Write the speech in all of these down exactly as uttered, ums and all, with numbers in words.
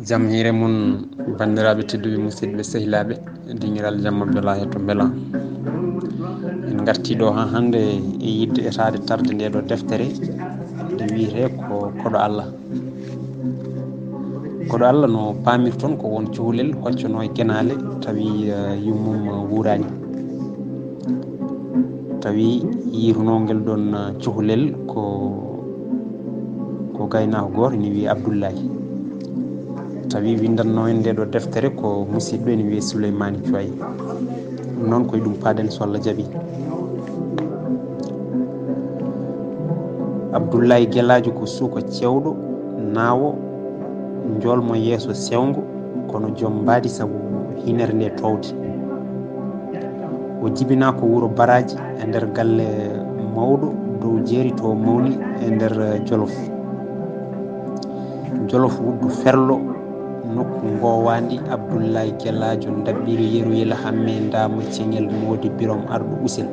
Jam hiire mum, banndiraaɓe tedduɓe, musidɓe, sehilaaɓe, dingiral Jam Abdoulaye to Mbela. En ngartii ɗo haa hannde e yiɗde etaade tarde ndee ɗo deftere, nde wiyetee ko Koɗo Allah. Koɗo Allah, no paamirton, ko won cuhlel hoccanoo e genaale, tawi, eh, yummum, eh, wuuraani. Tawi yiitunoo ngel ɗon, eh, cuhlel ko, ko gaynaako gooto ina wiyee Abdullahi. Tawi winndannoo en ndee ɗo deftere ko musidɗo ina wiyee Suleymaani Cuway. Ɗum noon ko e ɗum paaden so Allah jaɓii. Abdullahi Gelaajo ko suka cewɗo, naawo, njool mo yeeso sewngo, kono joom mbaadi sabu hinere nde toowde. O jibinaa ko wuro Baraaji e nder galle mawɗo dow jeeri to mawni e nder Jolof. Jolof wuddu ferlo, nokku ngoowaandi Abdullahi Gelaajo, ndaɓɓiiɗo yeru yela hamme ndaama ceŋel moodi birom arɗo usel.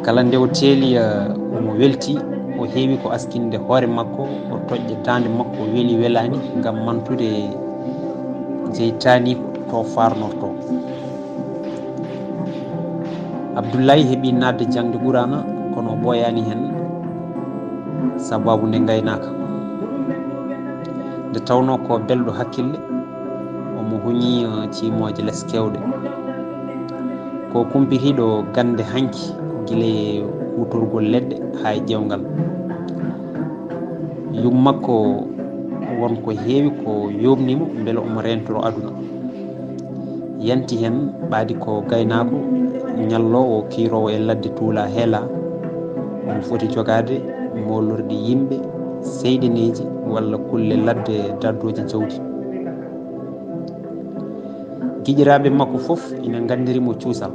Kala nde o teeli, eh, omo welti, o heewi ko askinde hoore makko, o toƴƴa daande makko weli welaani ngam mantude jeytaani to faarnorto. Abdullahi heɓi naatde jaŋde Quraana, kono o ɓooyaani heen sababu nde ngaynaaka. Nde tawnoo ko belɗo hakkille, omo huñi, eh, ciimooje les keewɗe. Ko kumpitiiɗo gannde hanki, gila e kuutorgol leɗɗe haa e ƴeewngal. Yum makko won ko heewi ko yooɓni mo mbele omo reentoro aduna. Yanti heen ɓaadi ko gaynaako ñalloowo kiiroowo e ladde tuula heela, omo foti jogaade moolorɗi yimɓe, seyɗeneeji walla kulle ladde daddooje jawdi. Giƴiraaɓe makko fof ina nganndiri mo cuusal.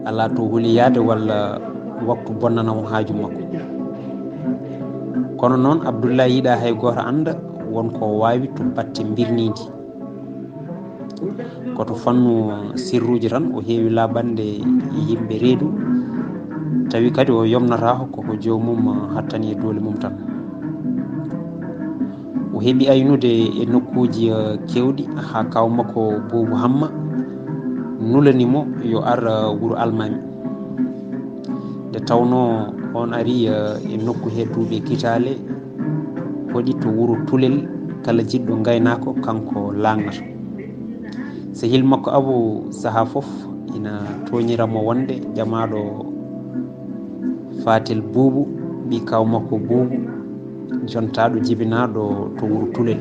Alaa to huli yahde walla waktu bonnana mo haaju makko. Kono noon Abdullahi yiɗaa hay gooto annda won ko waawi to batte mbirniindi. Ko to fannu sirruuji tan o heewi laaɓande yimɓe reedu, tawi kadi o yomnataa ko ko joomum hattani e doole mum tan. O heɓi aynude e nokkuuji, eh, keewɗi haa kaaw makko Buubu Hamma nulani mo yo ar, eh, wuro Almaami. Nde tawnoo oon ari, eh, e nokku he duuɓi e kitaale, hoɗi to wuro Tulel, kala jiɗɗo ngaynaako kanko laaŋnata. Sehil makko Abu sahaa fof ina tooñira mo wonde ƴamaaɗo Fatel Buubu, ɓii kaaw makko Buubu, jontaaɗo jibinaaɗo to wuro Tulel.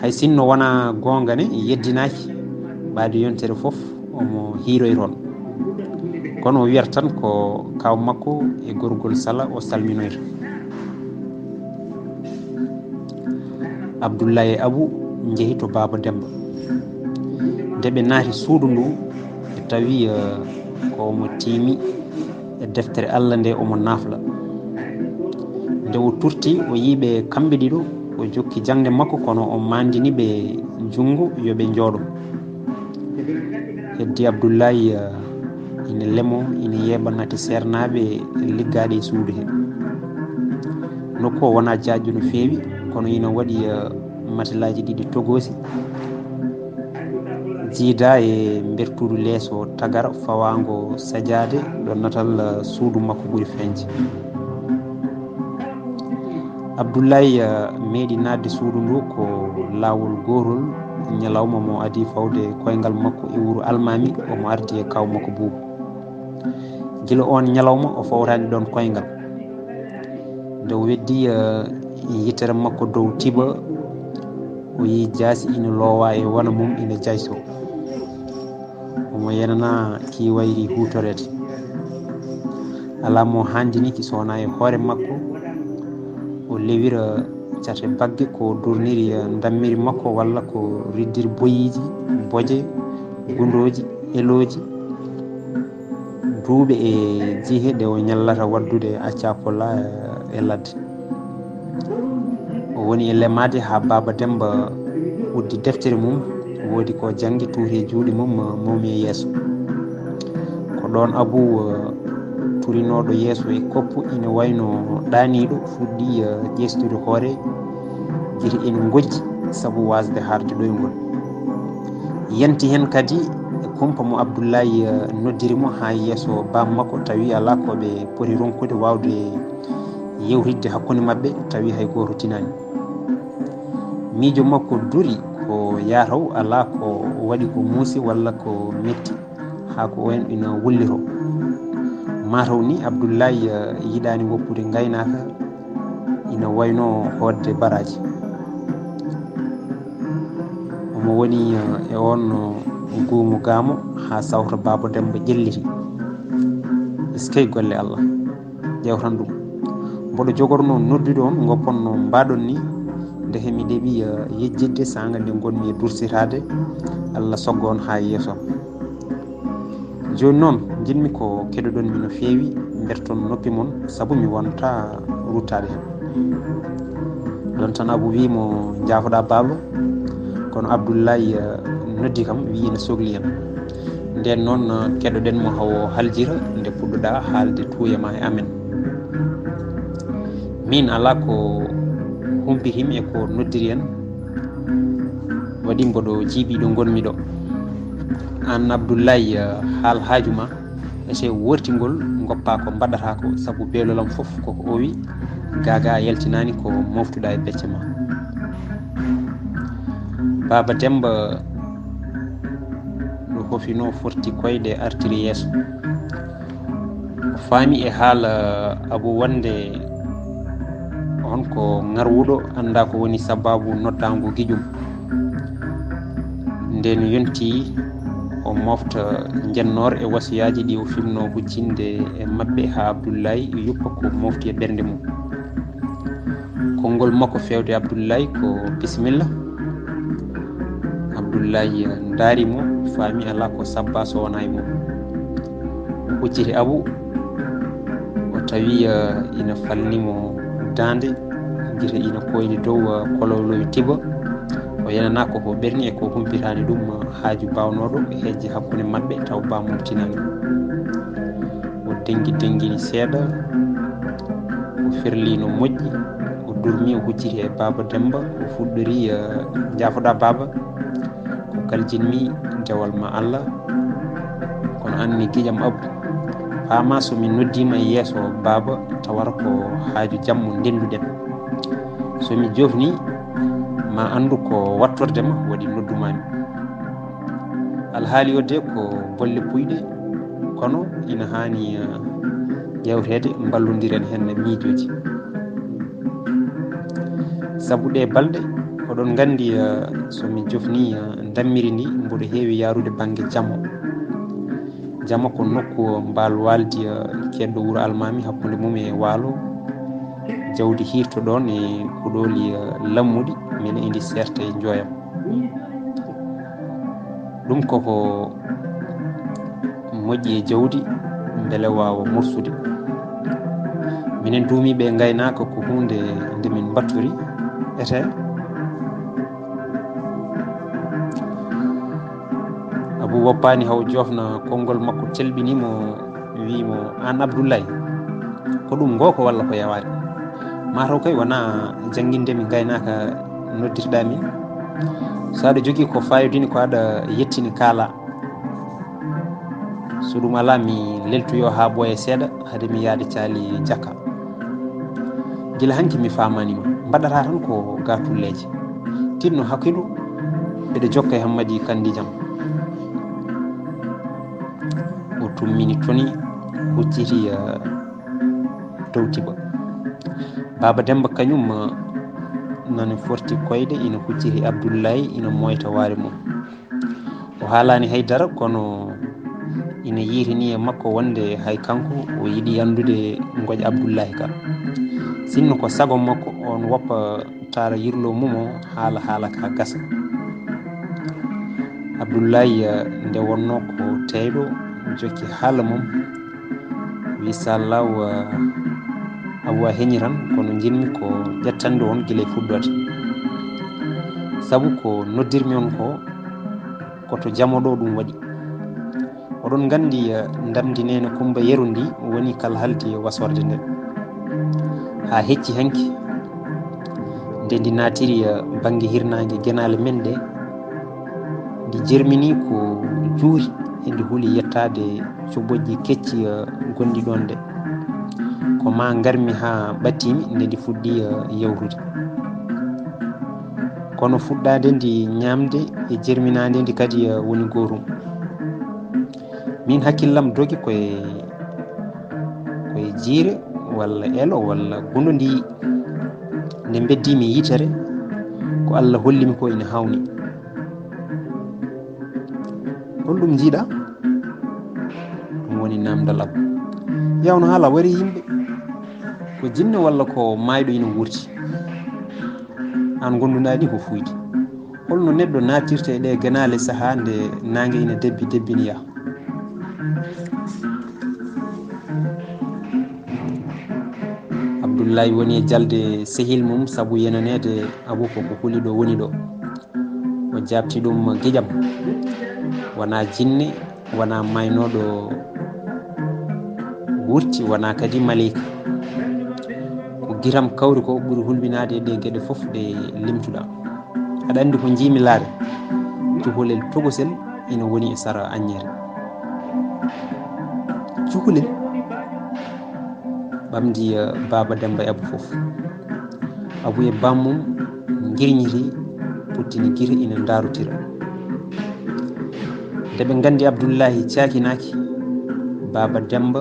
Hay sinno wonaa goonga ne, yeddinaaki, ɓaade yontere fof omo hiiroy toon. Kono o wiyata tan ko kaaw makko e gorgol Sala o salminoyta. Abdullahi e Abu njehi to Baaba Demba. Nde ɓe naati suudu ndu, ɓe tawi, eh, ko omo tiimi e deftere Allah nde omo naafla. Nde o turti, o yii ɓe kamɓe ɗiɗo, o jokki jaŋde makko, kono o maandini ɓe junngo yo ɓe njooɗo. Heddi Abdullahi, eh, ina lemo, ina yeeɓa nati seernaaɓe liggaaɗe e suudu he. Nokku o wonaa jaajɗo no feewi, kono ina waɗi, eh, matelaaji ɗiɗi togoosi, jiida e mbertudu leeso tagara fawaango sajaade ɗo natal, eh, suudu makko ɓuri feeñde. Abdullahi, eh, meeɗi naatde suudu ndu ko laawol gootol ñalawma mo adii fawde koyngal makko e wuro Almaami, omo ardi e kaaw makko Buubu. Gila oon ñalawma o fawtaani ɗoon koyngal. Nde o weddi, eh, yitere makko dow tiba, o yii jaasi ina loowa e wona mum ina jayso. Omo yenana ki wayri huutoreede. Alaa mo haandini ki so wonaa e hoore makko. O lewira cate bagge ko durniri ndammiri makko walla ko riddiri boyiiji, boje, gundooji, elooji, duuɓe e jihe ɗe o ñallata waɗdude acca pola e ladde. O woni e lemaade haa Baaba Demba uddi deftere mum, woodi ko janngi, tuuri e juuɗe mum, mawmi e yeeso. Ko ɗoon Abu, eh, turinooɗo yeeso e koppu, ina wayno ɗaaniiɗo, fuɗɗi, eh, ƴeestude hoore, Giri ene ngojji sabu waasde haarde ɗoyngol. Yanti heen kadi e kumpa mo Abdullaay, eh, noddiri mo haa yeeso baam makko, tawi alaa ko ɓe poti ronkude waawde yewtidde hakkunde maɓɓe, tawi hay gooto tinaani. Miijo makko duri ko yaataw, alaa ko waɗi ko muusi walla ko metti, haa ko oon ina wullitoo. Mataw ni Abdullaay, eh, yiɗaani woppude ngaynaaka, ina wayno hootde baraaji. Omo woni, eh, e oon, eh, guumo gaamo haa sawto Baaba Demmba ƴelliti. Eskey golle Allah. Ƴeewtan ɗum. Mboɗo jogornoo noddude on, ngopponnoo mbaɗon ni, ndeke mi ɗeɓi, eh, yejjitde saanga nde ngonmi e dursitaade. Allah sogga on haa yeeso. Jooni noon, njiɗmi ko keɗoɗon mi no feewi, mberton noppi mon, sabu mi wonta ruttaade heen. Ɗon tan Abu wii mo, "Njaafoɗaa baaba," kono Abdullaay, eh, noddi kam, wii ina sogli en. Ndeen noon, eh, keɗoɗen mo hawo haljira nde puɗɗoɗaa haalde tuuya ma e amen. Min alaa ko humpitimi e ko noddiri en, waɗi mboɗo jiiɓi ɗo ngonmi ɗo. Aan Abdullaay, eh, haal haaju ma, ete wortingol, ngoppa ko mbaɗata ko, sabu beelol am fof koko owi, gaaga a yaltinaani ko moftuɗaa e becce ma. Baaba Demmba no hofinoo forti koyɗe artiri yeeso. O faami e haala Abu wonde on ko ŋarwuɗo, anndaa ko woni sabaabu noddaango giƴum. Ndeen yonti o mofta njennoor e wasiyaaji ɗi o fimnoo huccinde e maɓɓe haa Abdullaay yuppa ko mofti e ɓernde mum. Konngol makko feewde Abdullaay ko, "Bisimilla." Abdullaay ndaari mo, faami alaa ko sabba so wonaa e mum. O hucciti Abu, o tawi, eh, ina falni mo daande, gite ina koyni dow, eh, kolowlowi tiba. O yenanaa ko ko ɓerni e ko humpitaani ɗum, eh, haaju baawnooɗo hejje hakkunde maɓɓe, taw baamum tinaani. O dengi dengini seeɗa, o ferli no moƴƴi, o durmi, o hucciti e Baaba Demmba, o fuɗɗori, eh, "Njaafoɗaa baaba, ko kaljinmi dewal ma Allah, kono aan ni giƴam Abu, faama so mi noddiima e yeeso baaba, tawata ko haaju jamma ndenduɗen. So mi jofni, ma anndu ko wattorde ma waɗi noddumaami." Alhaali o de ko bolle puyɗe, kono ina haani, eh, ƴeewteede, mballondiren heen miijooji. Sabu ɗee balɗe, oɗon nganndi, eh, so mi jofni, eh, ndammiri ndi, mboɗo heewi yaarude bannge Jamo. Jamo ko nokku mbaal waaldi, eh, keedɗo wuro Almaami, hakkunde mum e Waalo. Jawdi hiirto ɗoon e kuɗooli, eh, lammuɗi, minen endi seerta e njooyam. Ɗum koko moƴƴi e jawdi, mbele waawa morsude. Minen duumiiɓe e ngaynaaka ko huunde nde min mbattori ete. Abu woppaani haw joofna konngol makko, telɓini mo, wii mo, "Aan Abdullaay, ko ɗum ngooko walla ko yawaani? Mataw kay wonaa jannginde mi ngaynaaka noddirɗaa min. So aɗa jogii ko faayodini ko aɗa yettini kaala. So ɗum alaa mi leltoyo haa ɓooya seeɗa hade mi yahde caali jaka. Gila hanki mi faamaani ma. Mbaɗataa tan ko ga tulleeje. Tinno hakkilu, mbeɗa jokka e Hammadi Kandi jam." O tummini toni, hucciti, eh, dow tiba. Baaba Demmba kañum, eh, nana forti koyɗe, ina hucciti Abdullaay, ina moyta waare mum. O haalaani hay dara, kono ina yiitini e makko wonde hay kanko o yiɗi anndude ngoƴ Abdullaay ka. Sinno ko sago makko, on woppa taara yirlo mum o, haala haala ka gasa. Abdullaay, eh, nde wonnoo ko teeyɗo, jokki haala mum. Wi, "Sallahu, eh, Abu a heñiran, kono njiɗmi ko ƴettande on gila e fuɗɗoode. Sabu ko noddirmi on ko, ko to Jamo ɗo ɗum waɗi. Oɗon nganndi, eh, ndamndi Neene Kummba Yero ndi woni kala haldi e wasorde nde. Haa hecci hanki, Nde ndi naatiri, eh, bannge hirnaange genaale men ɗe, ndi jermini ko juuri, e ndi huli yettaade cobojji kecci, eh, gonɗi ɗoon ɗe. Ko maa ngarmi haa ɓattiimi nde ndi fuɗɗi, eh, yawrude. Kono fuɗɗaade ndi ñaamde e jerminaade ndi kadi, eh, woni gootum. Min hakkillam dogi koye, koye jiire walla elo walla gundo ndi, nde mbeddimi yitere, ko Allah hollimi ko ina hawni. Holɗum njiiɗa? Ɗum woni namdal am. Yawno haala wari yimɓe. Ko jinne walla ko maayɗo ina wurti? Aan gonduɗaa ni ko fuuyde. Holno neɗɗo naatirta e ɗee genaale sahaa nde naange ina debbi debbini yaha? Abdullahi woni e jalde sehil mum sabu yenaneede Abu ko ko huli ɗo woni ɗo. O jaabti ɗum giƴam. Wonaa jinne, wonaa maaynooɗo wurti, wonaa kadi maleyka. Ko gitam kawri ko ɓuri hulɓinaade e ɗee geɗe fof ɗe limtuɗaa. Aɗa anndi ko njiimi laare? Cukalel tokosel ina woni e sara aññeere. Cukalel ɓamdi, eh, Baaba Demba e Abu fof. Abu e bammum ngirñiti, puttini gite ina ndaarotira. Nde ɓe nganndi Abdullahi caakinaaki, Baaba Demba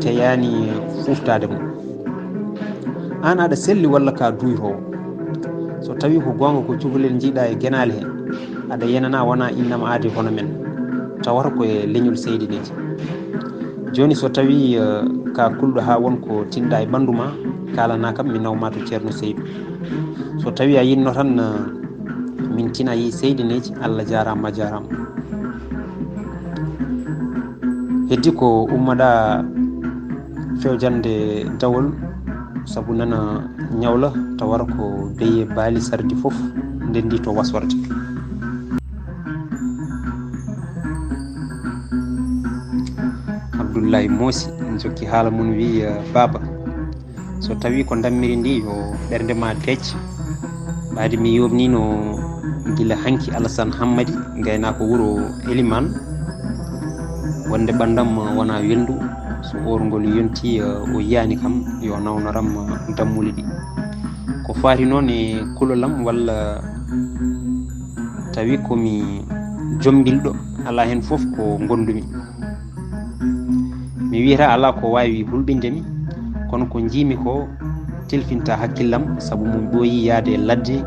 teyaani fuuftaade mo. Aan aɗa selli walla ka duuytoowo? So tawii ko goonga ko cukalel njiiɗa e genaale he, aɗa yenana wonaa innam aadi hono men, tawata ko e leñol Seydineeji. Jooni so tawii, eh, ka kulɗo haa won ko tinɗa e ɓanndu ma, kaalana kam mi naw ma to Ceerno Seydu. So tawii a yinno tan, eh, min tina yi Seydineeji, Allah jaaraama, a jaaraama. Heddi ko ummaɗa fewjande dawol sabu nana ñawla tawata ko beye baali sardi fof ndendi to wasorde. Abdullahi moosi, jokki haala mum wi, eh, Baaba, so tawii ko ndammiri ndi yo ɓernde ma deec. Ɓaade mi yooɓniino gila hanki Alasan Hammadi, ngaynaako wuro Elimaan, wonde ɓanndam wonaa welndu, so oorngol yonti, eh, o yiyaani kam yo nawnoram dammuuli ɗi. Ko faati noon e kulolam walla tawi ko mi jombilɗo, alaa heen fof ko ngondumi. Mi wiyata alaa ko waawi hulɓinde mi, kono ko njiimi ko telfinta hakkillam, sabu mi ɓooyi yahde e ladde,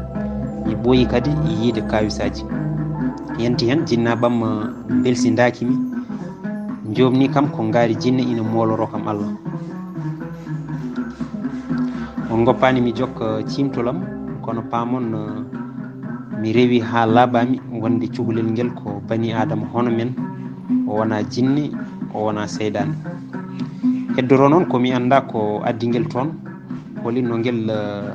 mi ɓooyi kadi yiyde kaawisaaji. Yanti heen, jinnaaɓam belsindaaki mi, njoomni kam ko ngaari jinne ina mooloroo kam Allah. On ngoppaani mi jokka ciimtol am, kono paamon, eh, mi rewi haa laaɓaami wonde cukalel ngel ko bani Aadama hono men, o wonaa jinne, o wonaa seyɗaane. Heddoro noon ko mi anndaa ko addi ngel toon, holi no ngel, eh,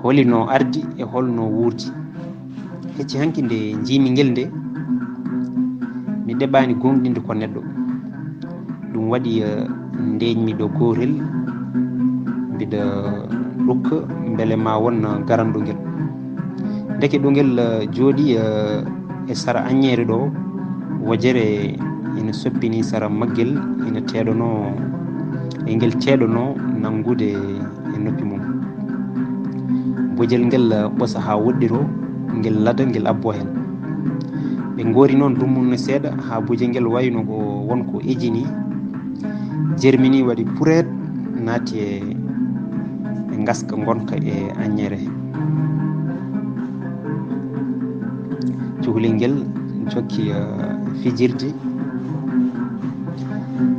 holi no ardi e hol no wuurdi. Hecci hanki nde njiimi ngel nde, mi ɗeɓaani gooŋɗinde ko neɗɗo. Ɗum waɗi, eh, ndeeƴmi ɗo gootel, mbiɗa ɗukka mbele ma won garanɗo ngel. Ndeke ɗo ngel, eh, jooɗi, eh, e sara aññeere ɗo, wojere ina soppini sara maggel, ina teeɗonoo, e ngel teeɗonoo nanngude e noppi mum. Bojel ngel ɓosa haa woɗɗiroo, ngel lada, ngel abboo heen. Ɓe ngoori noon dummunna seeɗa haa bojel ngel wayno ko won ko ejini, jermini, waɗi pureet, naati e, e ngaska ngonka e aññeere. Cukalel ngel jokki, eh, fijirde.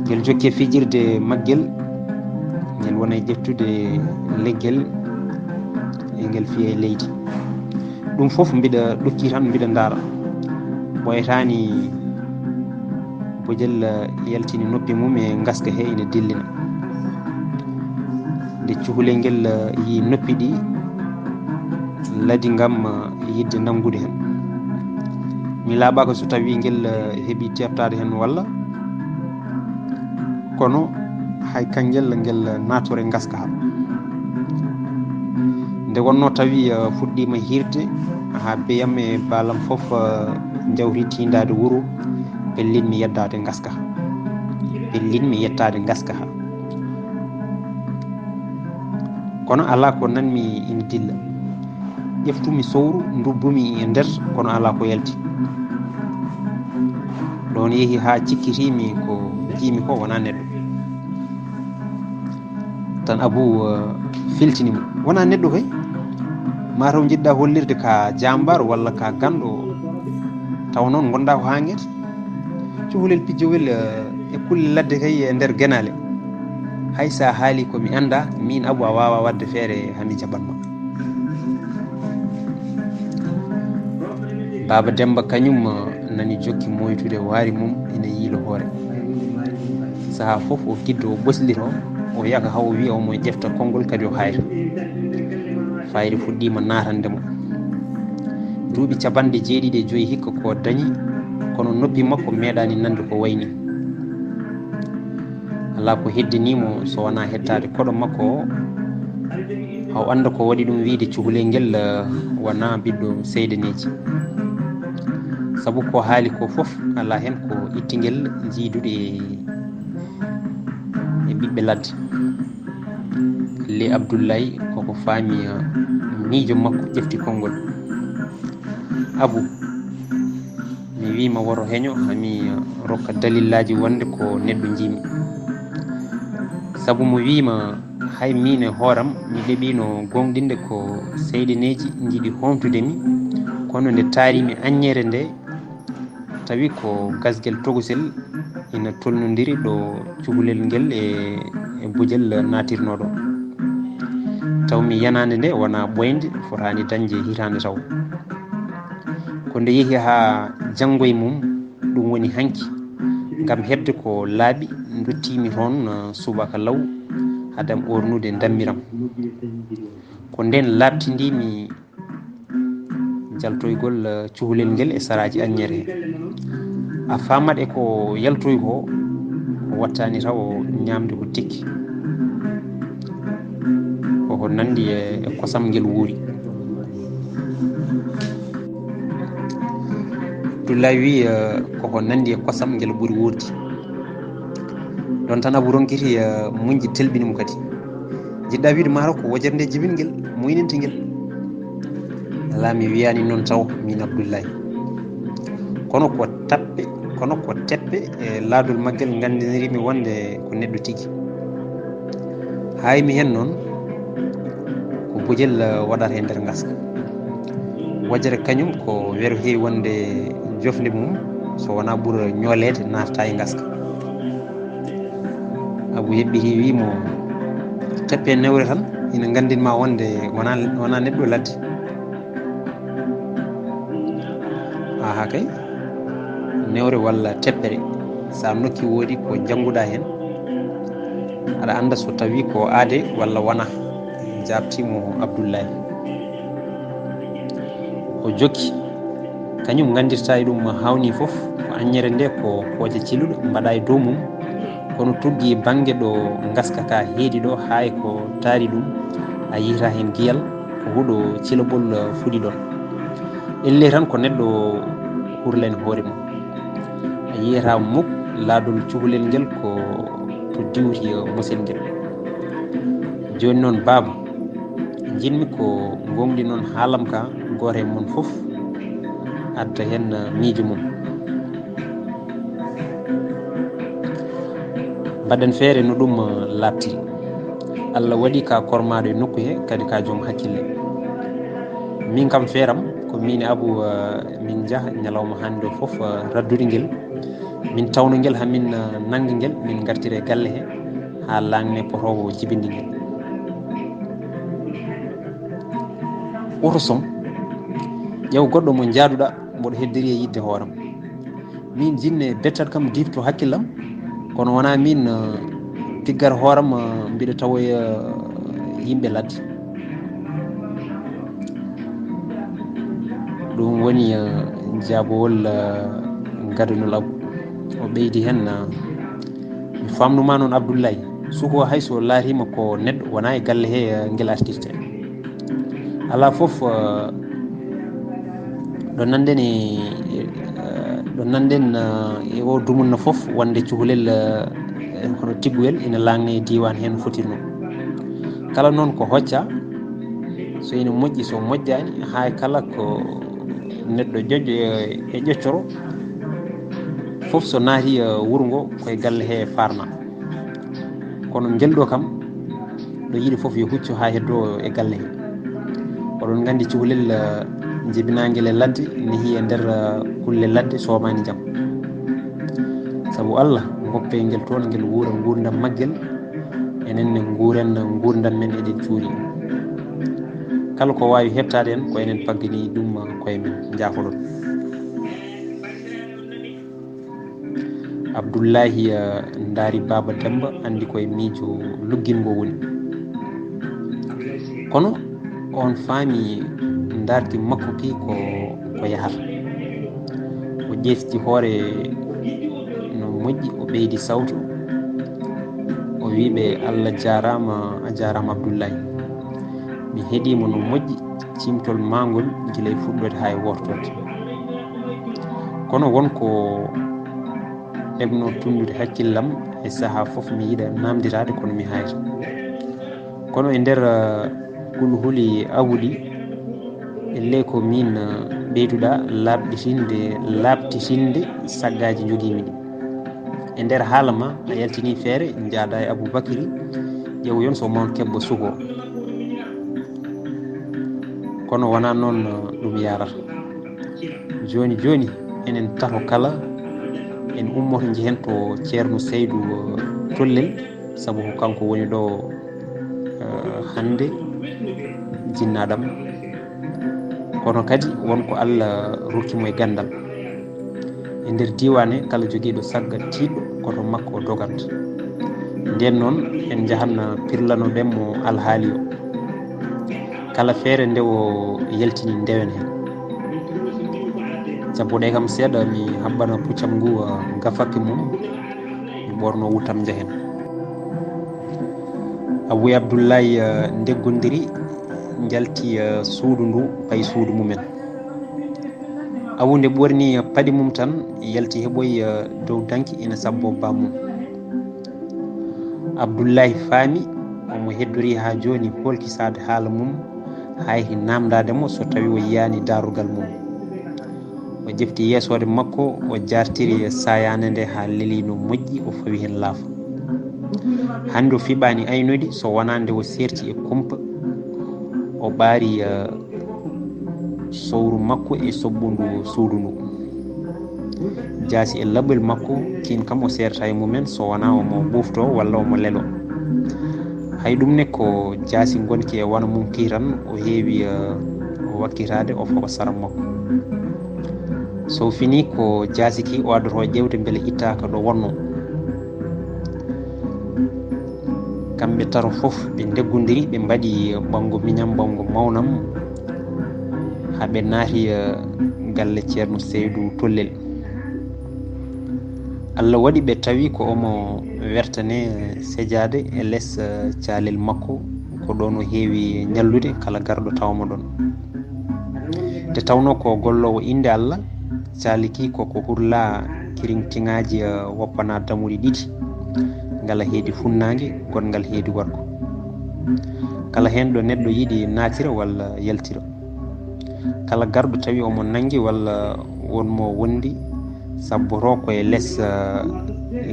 Ngel jokki e fijirde maggel, ngel wona e ƴettude leggel, e ngel fiya e leydi. Ɗum fof mbiɗa ɗukki tan, mbiɗa ndaara. Ɓooyataani bojel yaltini noppi mum e ngaska he ina dillina. Nde cukalel ngel yii noppi ɗi ladi ngam yiɗde nanngude heen. Mi laaɓaaka so tawii ngel heɓi teeɓtaade heen walla, kono hay kangel ngel naatore ngaska hara. Nde wonnoo tawi, eh, fuɗɗiima hiirde, haa beyam e baalam fof, eh, njawri tiindaade wuro, pellinmi yeddaade ngaska. Pellinmi yettaade ngaska haa. Kono alaa ko nanmi ina dilla. Ƴeftumi sowru, ndubbumi e nder, kono alaa ko yalti. Ɗoon yehi haa cikkitiimi ko njiimi ko wonaa neɗɗo. Tan Abu, eh, feltini mo. Wonaa neɗɗo kay. Maa taw njiɗɗaa hollirde ka jaambaar walla ka ganɗo. Tawa noon ngonɗaa ko haa ngeti. Cukalel pijjowel, eh, e kulle ladde kay e nder genaale. Hay so a haali ko mi anndaa, miin Abu a waawaa waɗde feere haa mi jaɓan ma. Baaba Demmba kañum, eh, nani jokki moytude waari mum ina yiilo hoore. Sahaa fof o giddo o ɓoslito, o yaka haa o wiya omo ƴefta konngol kadi o haayra. Fayre fuɗɗiima naatande mo. Duuɓi capanɗe jeeɗiɗi e joyi hikka ko dañi, kono noppi makko meeɗaani nande ko wayni. Alaa ko heddinii mo so wonaa hettaade koɗo makko o, haa o annda ko waɗi ɗum wiyde cukalel ngel, eh, wonaa ɓiɗɗo seydaneeji. Sabu ko haali ko fof alaa heen ko itti ngel jiidude e, e ɓiɓɓe ladde. Le Abdullahi koko faami, eh, miijo makko ƴefti konngol. Abu, mi wiima woto heño, haa mi rokka dalillaaji wonde ko neɗɗo njiimi. Sabu mo wiima hay miin e hooram mi ɗeɓiino gooŋɗinde ko seydaneeji njiɗi hoomtude mi, kono nde taari mi aññeere nde, tawi ko gasgel tokosel ina tolnondiri ɗo cukalel ngel e, e bojel naatirnoo ɗo. Taw mi yanaande nde wonaa ɓooynde fotaani dañde hitaande taw. Ko nde yehi haa janngo e mum, ɗum woni hanki, ngam heɓde ko laaɓi, nduttiimi toon, eh, subaka law, haade am oornude, ndammiram. Ko ndeen laaɓtindiimi jaltoygol, eh, cukalel ngel e saraaji aññeere he. A faamat e ko yaltoyi ko, o wattaani taw ñaamde ko tikki. Koko nanndi e, e kosam ngel wuuri. Abdullahi wi, eh, koko nanndi e kosam ngel ɓuri wuurde. Ɗoon tan Abu ronkiti, eh, muñde telɓini mo kadi. Njiɗɗaa wiide maa taw ko wojere nde jibingel, muynintengel. Alaa, mi wiyaani noon taw, miin Abdullahi. Kono ko tappe, kono ko teppe e laadol maggel nganndiniri mi wonde ko neɗɗo tigi. Haay mi heen noon, ko bojel, eh, waɗata e nder ngaska. Wojere kañum ko wero heewi wonde jofnde mum, so wonaa ɓura ñooleede naatata e ngaska. Abu heɓɓiti wi mo, teppe newre tan ina nganndin ma wonde wonaa, wonaa neɗɗo ladde. Aha kay, newre walla teppere, so a nokki woodi ko jannguɗaa heen, aɗa annda so tawi ko aade walla wonaa, jaabti mo Abdullahi. O jokki, kañum nganndirta e ɗum haawnii fof, ko aññere nde ko kooƴe celuɗe mbaɗa e dow mum, kono tuggi bannge ɗo ngaska ka heedi ɗo, haay ko taari ɗum, a yiyata heen giyal, ko huɗo cilaɓol fuɗi ɗon. Ellee tan ko neɗɗo hurlani hoore mum. A yiyata muk laadol cukalel ngel ko to diwti mosel ngel. Jooni noon, baaba, njiɗmi ko ngooŋɗinon haalam ka, gooto e mon fof adda heen miijo mum. Mbaɗen feere no ɗum, eh, laaɓtiri. Allah waɗi ka kormaaɗo e nokku he, kadi ka joom hakkille. Min kam feeram ko min e Abu, eh, min njaha ñalawma hannde o fof, eh, raddude ngel. Min tawna ngel haa min, eh, nannga ngel, min ngartira e galle he haa laaŋne potoowo jibinde ngel. Woto som, ƴeew goɗɗo mo njaaduɗaa, mboɗo heddori e yiɗde hooram. Min jinne bettat kam difto hakkillam, kono wonaa min, eh, tiggat hooram, eh, mbiɗa tawoya, eh, yimɓe ladde. Ɗum woni, eh, jaabowol, eh, gadanol Abu. O ɓeydi heen, eh, mi faamnumaa noon Abdullahi, suko hay so laatiima ko neɗɗo wonaa e galle he, eh, ngel artirte. Alaa fof, eh, ɗo nanɗen e, eh, ɗo nanɗen, eh, e o dumunna fof wonde cukalel, eh, hono tigguyel ina laaŋne e diiwaan heen no fotirnoo. Kala noon ko hocca, so ina moƴƴi, so moƴƴaani, hay kala ko neɗɗo joƴƴo e, e ƴoccoro, fof so naati, eh, wuro ngo, ko e galle hee faarnaa. Kono ngel ɗo kam, ɗo yiɗi fof yo huccu haa heddoo e galle hee. Oɗon nganndi cukalel, eh, jibinaangel e ladde, nehii e nder, eh, kulle ladde, soomaani jam. Sabu Allah, ngoppee ngel toon, ngel wuura nguurndam maggel, enen ne nguuren nguurndam men, eɗen cuuri. Kala ko waawi heɓtaade en, ko enen paggani ɗum koye men, njaafoɗon. Abdullahi, eh, ndaari Baaba Demba, anndi ko e miijo luggingol woni. Kono oon faami ndaarki makko ki ko, ko yahata. O ƴefti hoore no moƴƴi, o ɓeydi sawto, o wii ɓe, "Allah jaaraama, a jaaraama Abdullahi. Mi heɗii mo no moƴƴi, ciimtol maa ngol gila e fuɗɗoode haa e wortoode." Kono won ko heɓnoo tunndude hakkillam e sahaa fof, mi yiɗa naamndiraade, kono mi haayata. Kono e nder, eh, kulhuli awuɗi, ellee ko miin, eh, ɓeyduɗaa laaɓɗitinde, laaɓtitinde saggaaji njogiimi ɗi. E nder haala ma, a yaltinii feere, njaadaa e Abuu Bakri, ƴeewoyon so mawn kebbo suko. Kono wonaa noon, eh, ɗum yaarata. Jooni jooni, enen tato kala, en ummoto njehen to Ceerno Saydu, eh, Tollel, sabu ko kanko woni ɗo, eh, hannde jinnaaɗam. Kono kadi won ko Allah rokki mo e ganndal. E nder diiwaan he, kala jogiiɗo sagga tiiɗɗo, ko to makko o doganta. Ndeen noon, en njahan pirlanoɗen mo alhaali o. Kala feere nde o yaltini, ndewen heen. Cabboɗee kam seeɗa, mi habbana puccam ngu, eh, gafakke mum, mi ɓoorno wutam, njahen. Abuu e Abdullahi, eh, ndeggondiri, njalti, eh, suudu ndu, payi suudu mumen. Abuu nde ɓorni, eh, paɗe mum tan, yalti heɓoyi, eh, dow danki ina sabbo bammum. Abdullahi faami, omo heddorii haa jooni hoolkisaade haala mum, hayti naamndaade mo so tawii o yiyaani daarorgal mum. O ƴefti yeesoode makko, o jaartiri saayaande nde haa lelii no moƴƴi, o fawi heen laafa. Hannde o fiɓaani aynodi so wonaa nde o seerti e kumpa, o ɓaari, eh, sowru makko e soɓɓundu suudu ndu. Jaasi e laɓɓol makko, kiin kam o seerata e mumen so wonaa omo ɓuuftoo walla omo leloo. Hay ɗum ne ko jaasi ngonki e wano mum ki tan, o heewi, eh, wakkitaade, o fawa sara makko. So finii ko jaasi ki o addoto ƴeewde mbele ittaaka ɗo wonnoo. Kamɓe tato fof ɓe ndeggondiri, ɓe mbaɗi ɓanngo miñam, ɓanngo mawnam, haa ɓe naati, eh, galle Ceerno Saydu Tollel. Allah waɗi ɓe tawi ko omo wertane sejaade e les, eh, caalel makko, ko ɗoon o heewi ñallude kala garɗo tawa mo ɗoon. Nde tawnoo ko golloowo innde Allah, caaliki ko ko hurla kiriŋtiŋaaji, eh, woppanaa dammuɗe ɗiɗi, ngala heedi funnaange, goɗngal heedi worgo. Kala heen ɗo neɗɗo yiɗi naatira walla yaltira. Kala garɗo tawi omo nanngi walla won mo wondi, sabboto ko e les, eh,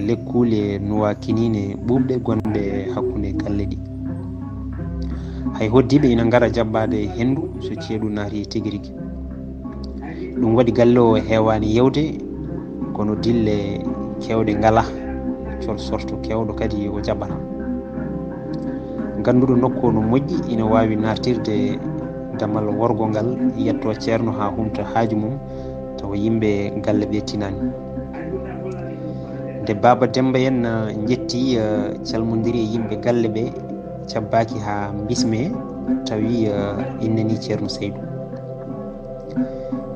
lekkuule nuwaa kiniine ɓuuɓɗe gonɗe hakkunde galle ɗi. Hay hoddiiɓe ina ngara jaɓɓaade henndu so ceeɗu naati tigi rigi. Ɗum waɗi galle o heewaani yeewde, kono dille keewɗe ngalaa, col sorto keewɗo kadi o jaɓataa. Gannduɗo nokku o no moƴƴi, ina waawi naartirde damal worgo ngal, yettoo ceerno haa humta haaju mum, tawa yimɓe galle ɓe tinaani. Nde Baaba Demba en, eh, njetti, eh, calmondiri e yimɓe galle ɓe, cabbaaki haa mbismee, tawi, eh, innani Ceerno Saydu.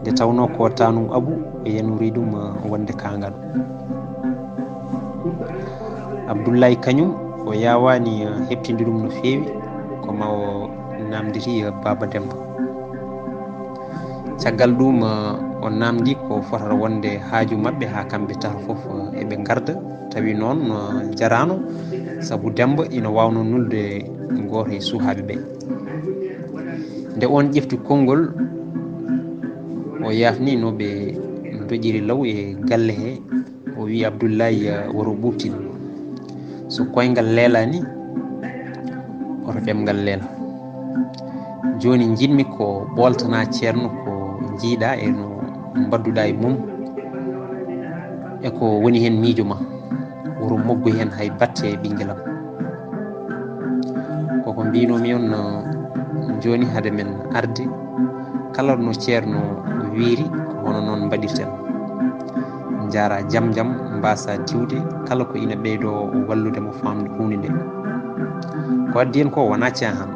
Nde tawnoo ko taanum Abu, o yanori ɗum, eh, wonde kaangal. Abdullahi kañum, o yaawaani, eh, heɓtinde ɗum no feewi, ko ma o naamnditi, eh, Baaba Demba. Caggal ɗum, o namdi ko fotata wonde haaju maɓɓe haa kamɓe tato fof eɓe ngarda. Tawi noon, jaraano, sabu Demmba ina waawno nulde gooto e suhaaɓe ɓe. Nde oon ƴefti konngol, o yaafni no ɓe ndoƴiri law e galle he. O wi Abdullaay, eh, woro ɓuuɓtin. So koyngal leelaani, hoto ɗemngal leela. Jooni njiɗmi ko ɓooltana Ceerno ko njiiɗa e no mbadduɗa e mum, e ko woni heen miijo ma. Woro moggu heen hay batte e ɓinngelam. Koko mbinomi on, eh, jooni hade men arde, kala no Ceerno wiiri, ko hono noon mbaɗirten. Njaara jam jam, mbaasa diwde, kala ko ina ɓeydo wallude mo faamde huunde nde. Ko addi en ko wona caahan,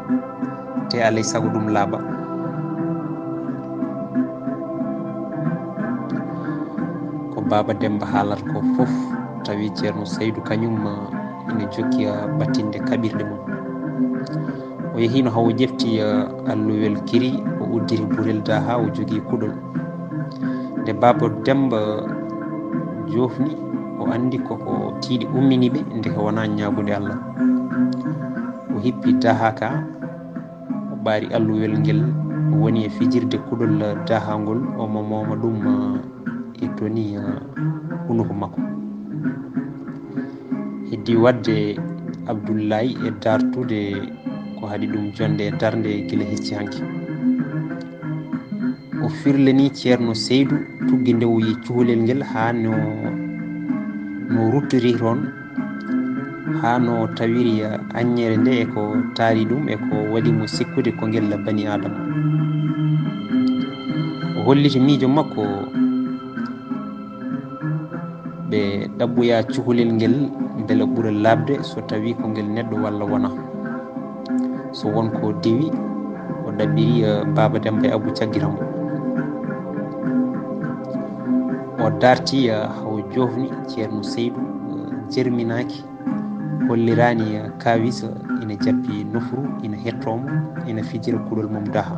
te alay sago ɗum laaɓa. Ko Baaba Demmba haalata ko fof, tawi Ceerno Saydu kañum, eh, ina jokki, eh, battinde kaɓirɗe mum. O yehiino haa o ƴefti, eh, alluwel kiri, o udditi burel daha, o jogii kuɗol. Nde Baaba Demmba joofni, o anndi koko tiiɗi ummini ɓe, ndeke wonaa ñaagude Allah. O hippi daha ka, o ɓaari alluwel ngel woni e fijirde kuɗol daha ngol, omo mooma ɗum, eh, e toni, eh, hunuko makko. Heddi waɗde Abdullaay e dartude ko haɗi ɗum jonde e darnde gila hecci hanki. O firlani Ceerno Saydu tuggi nde o yi cuholel ngel haa no, no ruttori toon, haa no tawiri aññere nde e ko taari ɗum e ko waɗi mo sikkude ko ngel bani Aadama. O holliti miijo makko ɓe ɗaɓɓoya cuholel ngel mbele ɓura laaɓde so tawi ko ngel neɗɗo walla wona. So won ko diwi, o ɗaɓɓiri, eh, Baaba Demmba e Abbu caggira mo. O darti, eh, haa o joofni Ceerno Saydu, eh, jerminaaki, holliraani, eh, kaawis, eh, ina jappi nofru, ina hettoo mo, ina fijira kuɗol mum daha.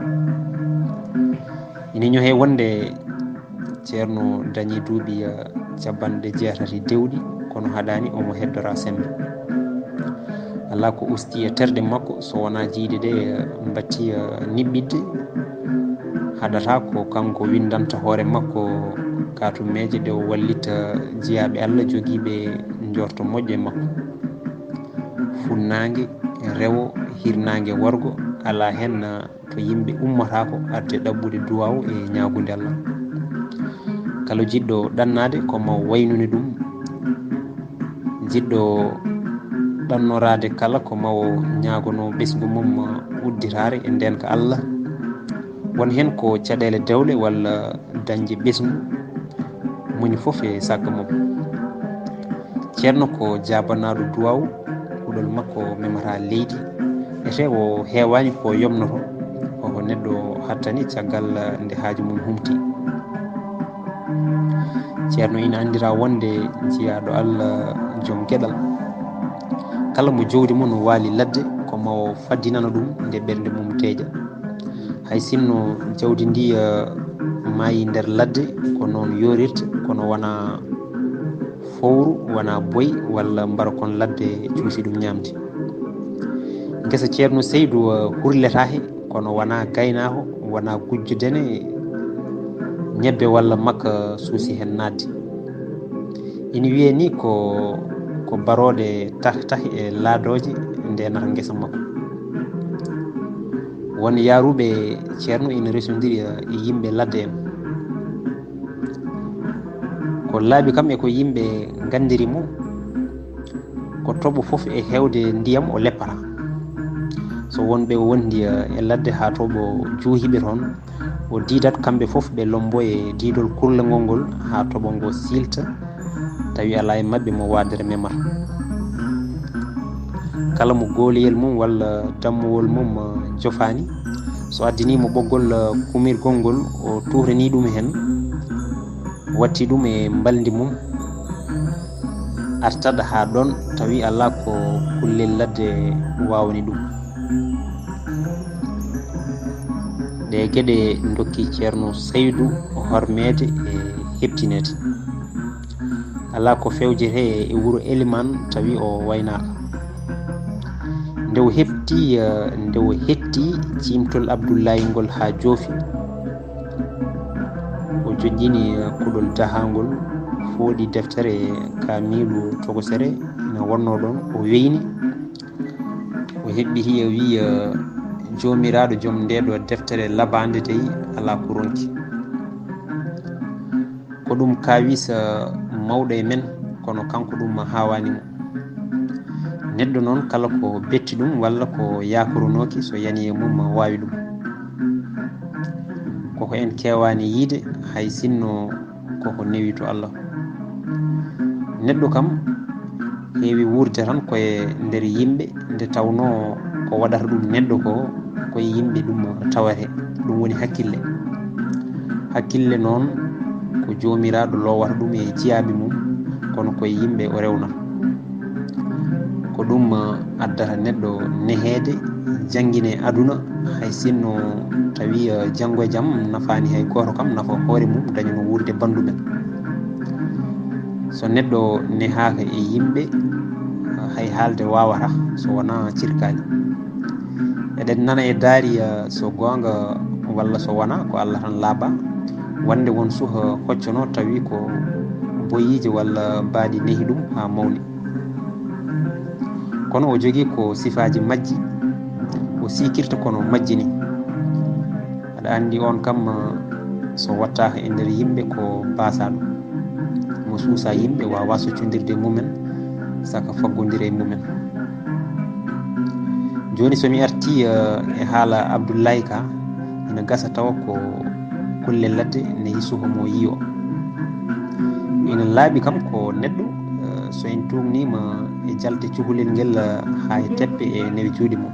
Ina ñohe wonde Ceerno dañi duuɓi, eh, capanɗe jeetati dewɗi, kono haɗaani omo heddora semmbe. Alaa ko usti e terɗe makko so wonaa jiyde ɗe, eh, mbatti, eh, niɓɓiɗde. Haɗata ko kanko winndanta hoore makko kaatumeeje ɗe o wallita jiyaaɓe Allah jogiiɓe njoorto moƴƴo e makko. Funnaange, rewo, hirnaange, worgo, alaa heen, eh, to yimɓe ummataako arde ɗaɓɓude duwaawu e ñaagude Allah. Kala jiɗɗo ɗannaade ko ma o waynude ɗum, jiɗɗo ɗannoraade kala ko ma o ñaagono ɓesngu mum udditaare e ndeenka Allah. Won heen ko caɗeele dewle walla dañde ɓesngu, moni fof e sakka mum. Ceerno ko jaabanaaɗo duwaaw, kuɗol makko memata leydi. Ete o heewaani ko yomnoto, koko neɗɗo hattani caggal nde haaju mum humti. Ceerno ina anndira wonde jiyaaɗo Allah joom geɗal. Kala mo jawdi mum waali ladde, ko ma o faddinana ɗum nde ɓernde mum deeƴa. Hay sinno jawdi ndi, eh, maayi nder ladde, ko noon yorirta, kono wona fowru, wona boy walla mbarakon ladde cuusi ɗum ñaamde. Ngesa Ceerno Seydu, eh, hurleta he, kono wona gaynaako, wona gujjo dene ñebbe walla makka suusi heen naatde. Ina wiyee ni ko, ko barooɗe tah tah e laadooje ndeenata ngesa makko. Won yaaruɓe Ceerno ina resondiri e yimɓe ladde en. Ko laabi kam e ko yimɓe nganndiri mo, ko toɓo fof e heewde ndiyam o leppata. So wonɓe o wondi e ladde haa toɓo juuhiɓe toon, o diidat kamɓe fof ɓe lombo e diidol kurlengol ngol haa toɓo ngo siilta, tawi alaa e maɓɓe mo waadere memata. Kala mo gooleyel mum walla dammowol mum, eh, jofaani, so addanii mo ɓoggol, eh, kumirgol ngol, o tuhranii ɗum heen, watti ɗum e mbalndi mum, artat haa ɗoon, tawi alaa ko kullel ladde waawani ɗum. Ɗee geɗe ndokki Ceerno Saydu hormeede e heɓtineede. Alaa ko fewjete e wuro Elimaan tawi o waynaaka. Nde o heɓti, eh, nde o hetti ciimtol Abdullaahi ngol haa joofi, o joƴƴini, eh, kuɗol dahaangol, fooɗi deftere kaamiilu tokosere ina wonnoo ɗoon, o weyni. O heɓɓiti, o wiyi, eh, "Joomiraaɗo joom ndee ɗoo deftere labaande dey alaa ko ronki." Ko ɗum kaawisa mawɗo e men, kono kanko ɗum haawaani mo. Neɗɗo noon, kala ko betti ɗum walla ko yaakoronooki, so yani e mum, waawi ɗum. Koko en keewaani yiyde, hay sinno koko newi to Allah. Neɗɗo kam heewi wuurde tan ko e nder yimɓe, nde tawnoo ko waɗata ɗum neɗɗo ko, ko e yimɓe ɗum tawete, ɗum woni hakkille. Hakkille noon ko Joomiraaɗo loowata ɗum e jiyaaɓe mum, kono ko e yimɓe o rewnata. Ko ɗum addata neɗɗo neheede, janngine aduna, hay sinno tawi, eh, janngo e jam nafaani hay gooto kam, nafa hoore mum, daña no wuurde banndu men. So neɗɗo nehaaka e yimɓe, hay haalde waawata so wonaa cirkaali. Eɗen nana e daari, eh, so goonga walla so wonaa, ko Allah tan laaɓa. Wonde won suka hoccanoo tawi ko boyiije walla mbaadi nehi ɗum haa mawni. Kono o jogii ko sifaaji majji, o siikirta kono majji ni. Aɗa anndi on kam, eh, so wattaaka e nder yimɓe ko baasaaɗo. Mo suusa yimɓe, waawaa soccondirde e mumen, saka faggondira e mumen. Jooni so mi artii, eh, e haala Abdullaahi ka, ina gasa tawa ko kulle ladde nehi suka mo yiyo. Ina laaɓi kam ko neɗɗo, eh, so en tuugniima e jalte cukalel ngel, eh, haa e teppe e newe juuɗe mum.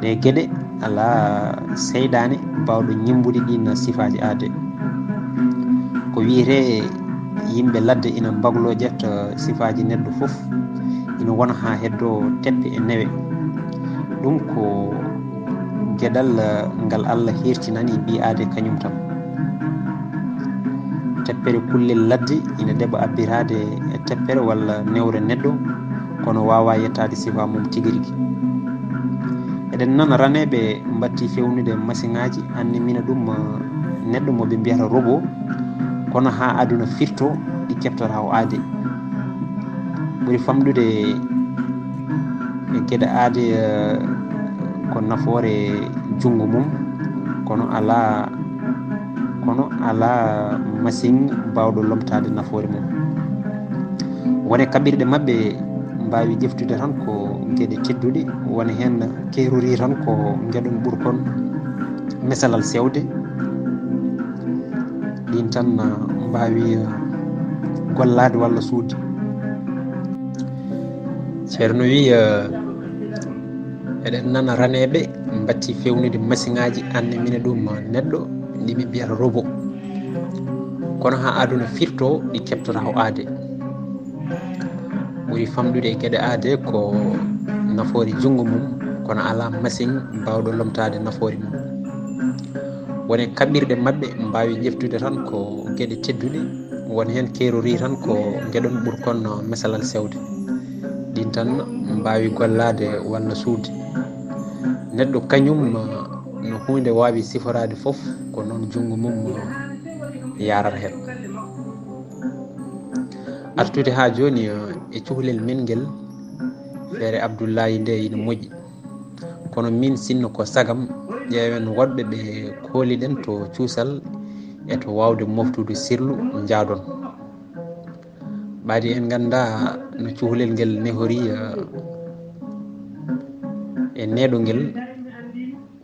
Ɗee geɗe alaa seyɗaane baawɗo ñemmbude ɗiin sifaaji aadee. Ko wiyetee yimɓe ladde ina mbagloo ƴetta sifaaji neɗɗo fof, ina wona haa heddoo teppe e newe. Ɗum ko geɗal, eh, ngal Allah heertinani ɓii aadee kañum tan. Teppere kullel ladde ina ɗeɓa abbitaade e teppere walla newre neɗɗo, kono waawaa yettaade sifa mum tigi rigi. Eɗen nana raneeɓe mbattii feewnude masiŋaaji, anne mina ɗum, eh, neɗɗo mo ɓe mbiyata robot, kono haa aduna firto ɗi keɓtata o aade. Ɓuri famɗude e geɗe aade, eh, ko nafoore junngo mum, kono alaa, kono alaa masiŋ baawɗo lomtaade nafoore mum. Wone kaɓirɗe maɓɓe mbaawi ƴeftude tan ko geɗe tedduɗe, wone heen keerori tan ko ngeɗon ɓurkon mesalal sewde. Ɗiin tan, ah, mbaawi, ah, gollaade walla suuɗde. Ceerno wiyi, ah, eɗen nana raneeɓe mbattii feewnude masiŋaaji, anne mina ɗum neɗɗo ndi ɓe mbiyata robot. Kono haa aduna firto ɗi keɓtata o aade. Ɓuri famɗude e geɗe aade ko nafoore junngo mum, kono alaa masiŋ baawɗo lomtaade nafoore mum. Wone kaɓirɗe maɓɓe mbaawi ƴeftude tan ko geɗe tedduɗe, won heen keerori tan ko ngeɗon ɓurkon mesalal sewde. Ɗiin tan mbaawi gollaade walla suuɗde. Neɗɗo kañum no huunde waawi siforaade fof, ko noon junngo mum yaarata heen. Artude haa jooni, eh, e cukalel men ngel, feere Abdullaahi nde ina moƴƴi. Kono miin, sinno ko sagam, ƴeewen woɗɓe ɓe kooliɗen to cuusal e to waawde moftude sirlu, njaadon. Ɓaadi en nganndaa no cukalel ngel nehori, eh, e neeɗo ngel.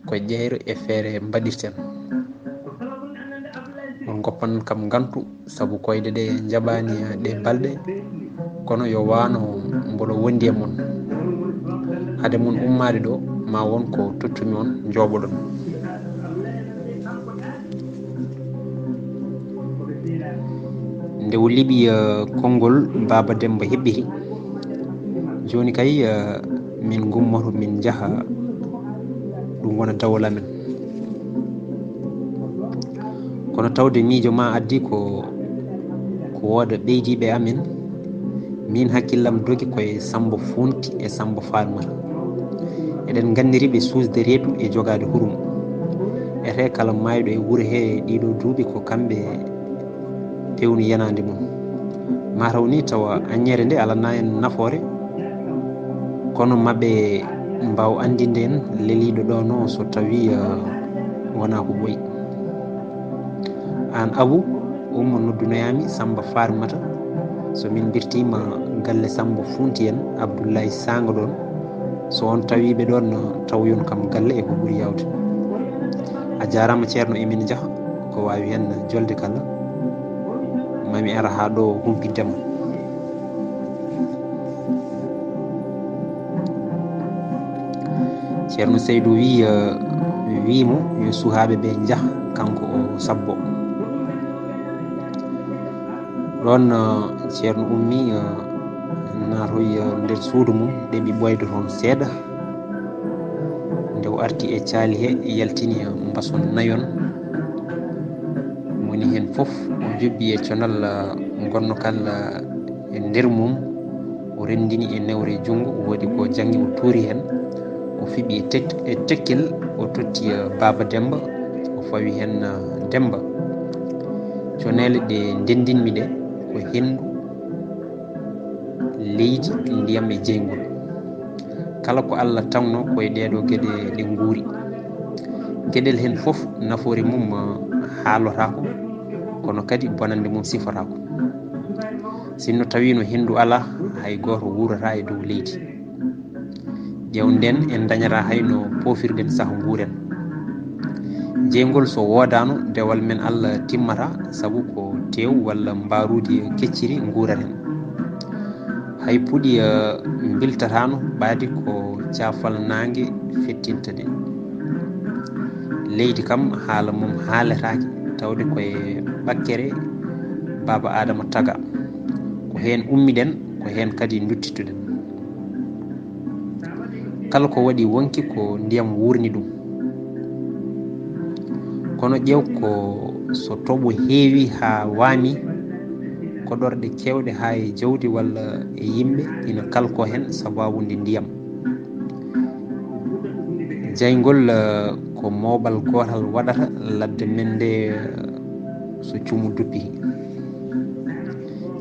Ko ƴeero e feere mbaɗirten. On ngoppan kam ngantu, sabu koyɗe ɗe njaɓaani ɗe balɗe, kono yo waano mbolo wondi e mon. Hade mon ummaade ɗo, ma won ko tottumi on, njooɓoɗon. Nde o liɓi, eh, konngol, Baaba Demmba heɓɓiti. Jooni kay, eh, min ngummoto, min njaha, ɗum wona dawol amen. Kono tawde miijo ma addi ko ko wooda ɓeydiiɓe amen, min hakkillam dogi koye Sammba Funti e Sammba Farmata. Eɗen nganndiri ɓe suusde reedu e jogaade hurum. Ete kala maayɗo e wuro he ɗiɗo duuɓi ko kamɓe pewni yenaande mum. Mataw ni tawa aññeere nde alana en nafoore, kono maɓe mbaaw anndinde en leliiɗo ɗo no so tawi, eh, wonaa ko ɓooyi. Aan Abu, ummo noddunoyaami Sammba Farmata. So min mbirtiima galle Sammba Funti en, Abdullahi Saanga ɗoon, so on tawiiɓe ɗoon, tawoyon kam galle e ko ɓuri yaawde. A jaaraama Ceerno, emin njaha, ko waawi heen jolde kala, mami ara haa ɗo humpitde ma. Ceerno Seydou wi, eh, wi mo yo suhaaɓe ɓe njah, kanko o sabbo. Ɗoon, eh, Ceerno ummi, eh, naatoy, eh, nder suudu mum, ɗeɓi ɓooyde toon seeɗa. Nde o arti e caali he, yaltini, eh, mbason nayon. Moni heen fof o jobbi e conal, eh, ngonnokal, eh, e nder mum, o renndini e newre junngo, woodi ko janngi, o tuuri heen, o fiɓi e tek-, e tekkel, o totti, eh, Baaba Demmba, o fawi heen, eh, Demmba. Coneele ɗe ndenndinmi ɗe ko henndu, leydi, ndiyam e jeyngol. Kala ko Allah tagno koye ɗeeɗo geɗe ɗe nguuri. Geɗel heen fof nafoore mum, eh, haalotaako, kono kadi bonannde mum sifotaako. Sinno tawiino henndu alaa, hay gooto wuurata e dow leydi. Ƴeewnden, en ndañataa hay no poofirɗen saha nguuren. Jeyngol so woodaano, dewal men Allah timmata, sabu ko teew walla mbaaruuji kecciri nguuraten. Hay puɗi, eh, mbiltataano, ɓaadi ko caafal naange fettinta ɗen. Leydi kam, haala mum haaletaake, tawde koye ɓakkere Baaba Aadama taga. Ko heen ummiɗen, ko heen kadi nduttituɗen. Kala ko waɗi wonki ko ndiyam wuurni ɗum. Kono ƴeew ko so toɓo heewi haa waami, koɗorɗe keewɗe haa e jawdi walla e yimɓe ina kalko heen sabaabu nde ndiyam. Jeyngol, eh, ko mooɓal gootal waɗata ladde men nde, eh, so cuumu duppi.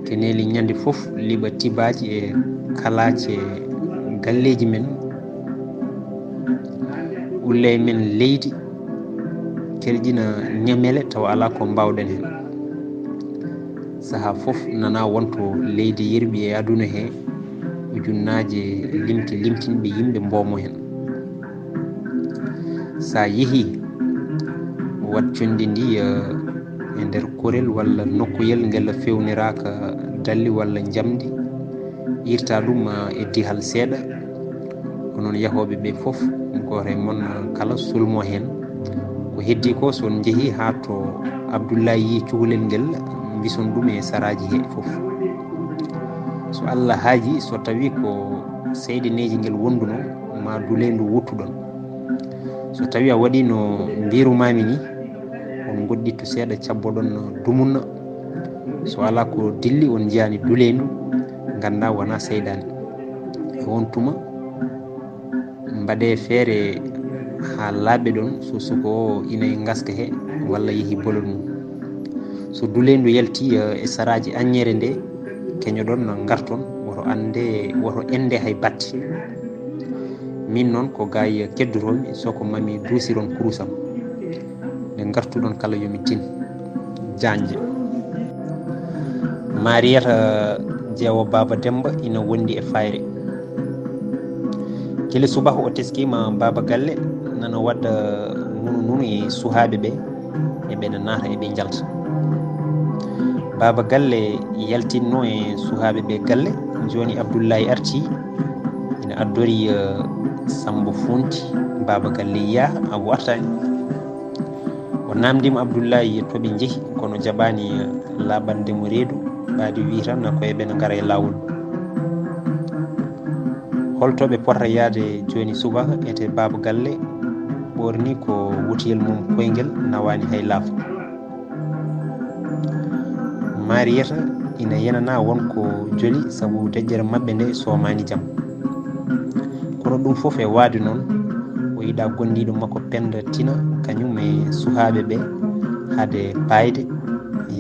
Keneeli ñande fof liɓa tibaaji e kalaace galleeji men, ulle men leydi, kerƴina ñamele tawa alaa ko mbaawɗen heen. Sahaa fof nana wonto leydi yerɓi e aduna he, ujunnaaje limti limtinɓe yimɓe mboomo heen. Sa yehi, waɗ conndi ndi, eh, e nder korel walla nokkuyel ngel fewniraaka dalli walla njamndi, irta ɗum, eh, e dihal seeɗa. Onon yahooɓe ɓe fof, gooto e mon kala sulmo heen. Ko heddi ko, so on njehi haa to Abdullahi yi cukalel ngel, mbison ɗum e saraaji he fof. So Allah haaji, so tawi ko seyɗaneeji ngel wonduno, ma duleendu wuttuɗon. So tawi a waɗi no mbirumaami ni, on ngoɗɗitto seeɗa, cabboɗon dumunna. So alaa ko dilli, on njiyaani duleendu, ngannda wonaa seyɗaane. E on tuma, mbaɗee feere haa laaɓe ɗon, so suko o ina e ngaska he, walla yehi bolol mum. So duleendu yalti, eh, e saraaji aññeere nde, keñoɗon ngarton, woto annde, woto ende hay batte. Min noon ko gaay keddotoomi, soko mami duusiron kurusam. Nde ngartuɗon kala yo mi tin. Jaanje. Mariyata jeewo Baaba Demmba ina wondi e fayre. Kile subaka o teskiima Baaba Galle nana waɗa nunu nunu e suhaaɓe ɓe, e ɓe na naata e ɓe njalta. Baaba Galle yaltinno e suhaaɓe ɓe galle, jooni Abdullahi arti, ina addori, eh, Sammba Funti, Baaba Galle yiyaa, Abu artaani. O naamndiima Abdullahi to ɓe njehi, kono jaɓaani laaɓande mo reedu, ɓaadi wii tan ko e ɓe ngara e laawol. Holto ɓe pota yaade jooni subaka, ete Baaba Galle ɓoorni ko wotiyel mum koyngel, nawaani hay laafo. Maariyata ina yenana won ko joli sabu deƴƴere maɓɓe nde soomaani jam. Kono ɗum fof e waade noon, o yiɗa gondiiɗo makko Pennda tina kañum e suhaaɓe ɓe hade paayde,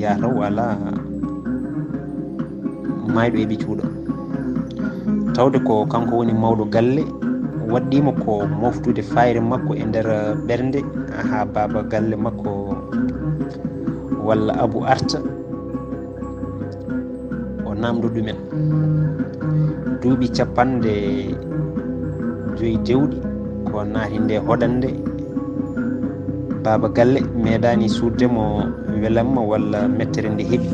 yataw alaa maayɗo eɓe cuuɗa. Tawde ko kanko woni mawɗo galle, waɗɗiima ko moftude fayre makko e nder ɓernde haa baaba galle makko walla Abu arta, o naamndo ɗumen. Duuɓi capanɗe joyi dewɗi ko naati nde hoɗande baaba galle, meeɗaani suuɗde mo welamma walla mettere nde heɓi.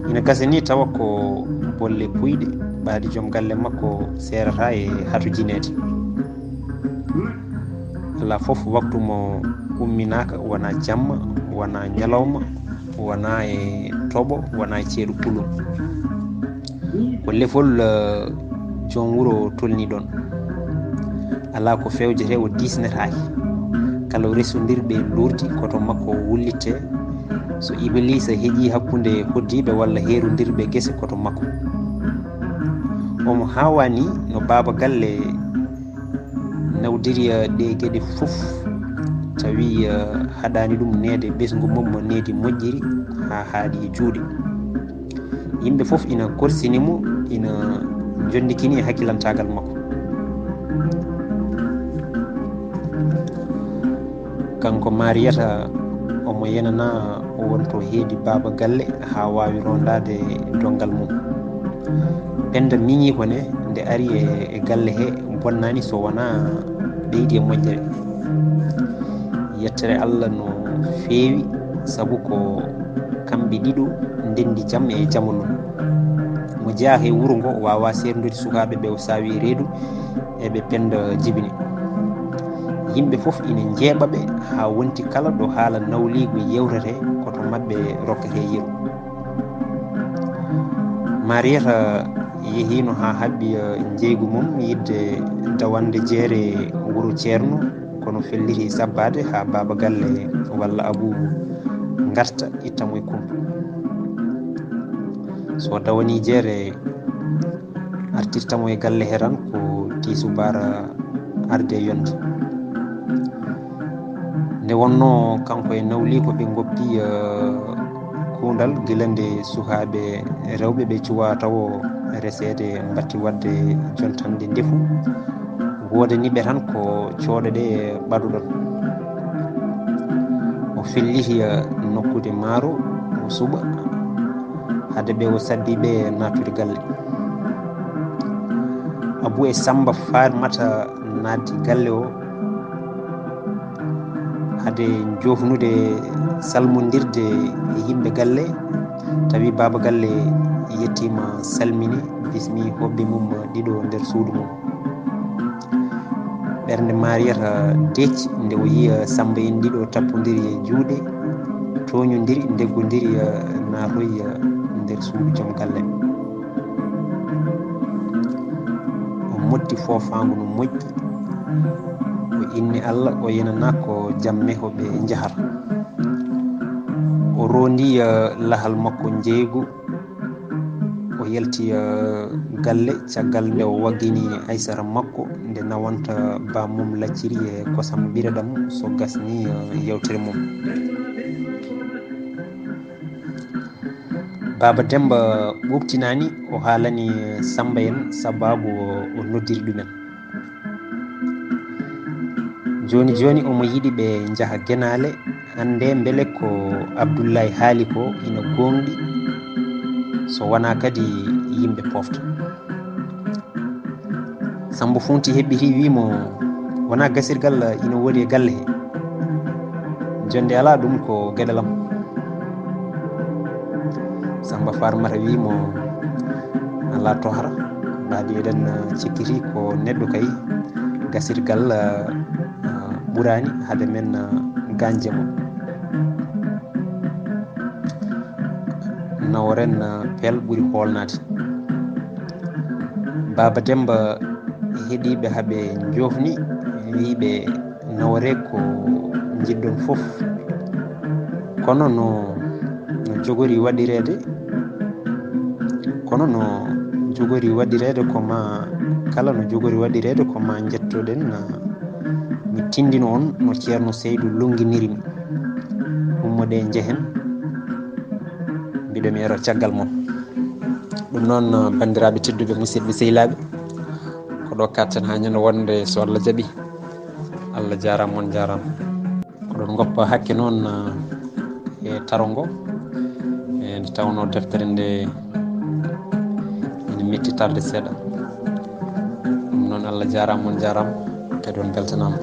Ina gasa ni tawa ko bolle puyɗe ɓaadi joom galle makko seerata e hatujineede. Alaa fof waktu mo umminaaka, wona jamma, wona ñalawma, wona e toɓo, wona e ceeɗu pulum. Ko lefol, eh, joom wuro tolni ɗon. Alaa ko fewjete o diisnetaake. Kala resondirɓe luurdi ko to makko o wullitte. So Ibiliisa heƴii hakkunde hoɗdiiɓe walla heerundirɓe gese ko to makko. Omo haawani no baaba galle nawdiri, eh, ɗe geɗe fof, tawi, eh, haɗaani ɗum neede ɓesngu mum mo needi moƴƴiri haa haaɗi e juuɗe. Yimɓe fof ina korsini mo, ina njonndikini e hakkilantaagal makko. Kanko Maariyata omo yenana o wonto heedi baaba galle haa waawi rondaade donngal mum. Pennda miñii ko ne nde ari e, e galle he bonnaani so wonaa ɓeydi e moƴƴere. Yettere Allah no feewi sabu ko kamɓe ɗiɗo ndenndi jam e jamanu. Mo jeyaa he wuro ngo waawaa seerndude sukaaɓe ɓe o saawi reedu e ɓe Pennda jibini. Yimɓe fof ina njeeɓa ɓe haa wonti kala ɗo haala nawliigu yewtete ko to maɓɓe rokketee yeru. Maariyata yehiino haa haɓɓi, eh, njeygu mum yiɗde dawande jeere wuro ceerno, kono felliti sabbaade haa baaba galle walla Abu ngarta itta mo e kumpa. So dawanii jeere artirta mo e galle he tan ko tiisubaara arde yonde. Nde wonnoo kanko e nawliiko ɓe ngoppi, eh, kuundal gila nde sukaaɓe rewɓe ɓe cuwaa tawo reseede mbatti waɗde jontanɗe ndefu. Woodani ɓe tan ko cooɗe ɗe ɓaɗuɗon. O felliti, eh, nokkude maaro o suɓa hade ɓe o saddi ɓe naatude galle. Abu e Samba Farimata naatti galle o hade joofnude salmondirde e yimɓe galle, tawi baaba galle yettiima salmini bismi hoɓɓe mum ɗiɗo nder suudu mum. Ɓernde Maariyata deeci nde o yiya Samba en ɗiɗo tappondiri e juuɗe, tooñondiri, ndeggondiri, eh, naatoyi, eh, nder suudu joom galle. O motti foofaangu no moƴƴi. O inni Allah, o yenana ko jamme hoɓe njahata. O rondi, eh, lahal makko njeeygu. O yalti, eh, galle caggal nde o waggini Aysata makko nde nawanta ba mum lacciri e kosam ɓireɗam so gasni, eh, yewtere mum. Baaba Demba ɓuuɓtinaani, o haalani Samba en sabaabu o noddiri ɗumen. Jooni jooni omo yiɗi ɓe njaha genaale, annde mbele ko Abdullaay haali ko ina goongɗi, so wonaa kadi yimɓe pofta. Sammba Fuunti heɓɓiti, wii mo, "Wonaa gasirgal ina woodi e galle he. Jonnde alaa, ɗum ko geɗalam." Sammba Farmata wii mo, "Alaa tohra, mbaadi eɗen, ah, cikkiti ko neɗɗo kay, gasirgal, ah, ah, ɓuraani hade men, ah, gaañde mo. Naworen, ah, peel ɓuri hoolnaade." Baaba Demba heɗii ɓe haa ɓe njoofni, wii ɓe, "Nawore ko njiɗɗon fof, kono no, no Jogori waɗireede, kono no jogori waɗireede ko ma, kala no jogori waɗireede ko ma njettoɗen, ah, mi tindino on no Ceerno Seydu lonnginiri mi. Ummoɗe njehen, mbiɗo mi ero caggal mon. Ɗum noon, ah, banndiraaɓe tedduɓe, musidɓe sehilaaɓe, ko ɗo katten haa ñande wonde so Allah jaɓi. Allah jaaraama, on jaaraama. Ko ɗon ngoppa hakke noon, ah, e taro ngo, e nde tawnoo deftere nde ene metti tarde seeɗa. Ɗum noon, Allah jaaraama, on jaaraama, kadi on mbeltanaama.